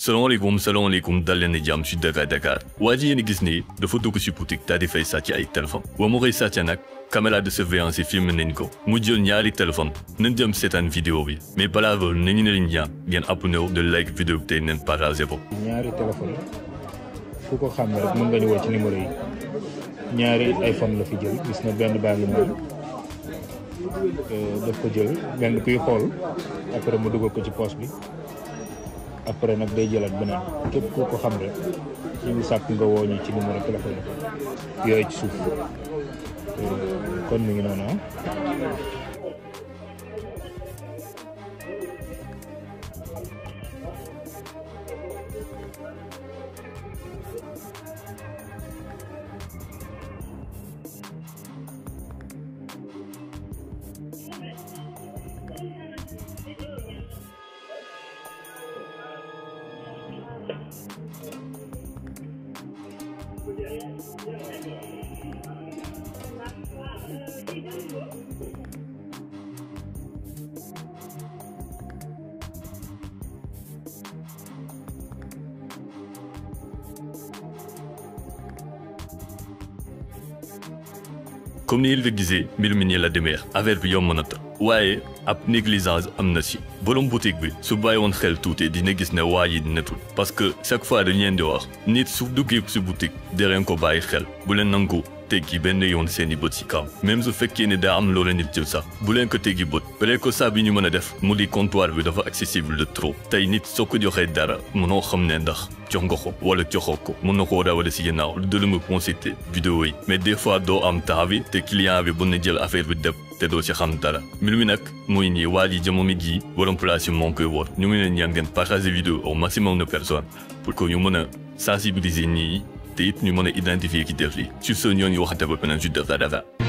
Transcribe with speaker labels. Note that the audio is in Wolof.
Speaker 1: salaamaaleykum dal leen jàmm ci Dakar waa ji yéen gis ni dafa dugg ci boutique daal di fay sàcc ay téléphone wa mu koy sàcc nag caméra de surveillance yi filmé nañ ko mu jël ñaari téléphone nañ jëm seetaan vidéo bi mais balaa loolu nañu ne leen ñaan ngeen abonné wu de like vidéo bi tey neen partagé ko.
Speaker 2: ñaari téléphone fu ko xam ne rek mën nga ñu woo ci numéro yi ñaari iPhone la fi jël gis na benn baa ngi noonu daf ko jël benn kuy xool après mu dugal ko ci poche bi. après nag day jëlaat beneen képp ku ko xam rek ñu ngi sàkk nga woo ñu ci numéro téléphone yooyu ci suuf kon mi ngi noonu
Speaker 1: comme ni il le gisee mbir mi nii la demee affaire bi yomb na waaye ab négligence am na si borom boutique bi su bàyyi woon xel tuuti dina gis ne waa yi netul parce que chaque fois dañu leen di wax nit su duggee si boutique di leen ko bàyyi xel bu leen nangu teggi benn yoon seeni bët si kaw même su fekkee ne daa am loola nit jël sax bu leen ko teggi bët peut-être que ça bi ñu mën a def mu di comptoir bi dafa accessible de trop tey nit soo ko joxee dara mënoo xam ne ndax jox nga ko wala joxoo ko mën na koo rawale si ginnaaw lu dul mu consulter vidéo yi mais des fois doo am temps bi te client bi bu na jël affaire bi def te doo ci xam dara mbir mi nag muy nii waa ji jamono jii borom place yi moo ngi koy wóor ñu ngi leen ñaan ngeen partager vidéo au maximum de personnes pour que ñu mën a sensibiliser ñii te it ñu mën a identifier ki def lii sur ce ñoo ngi waxante ba beneen ci Dakar.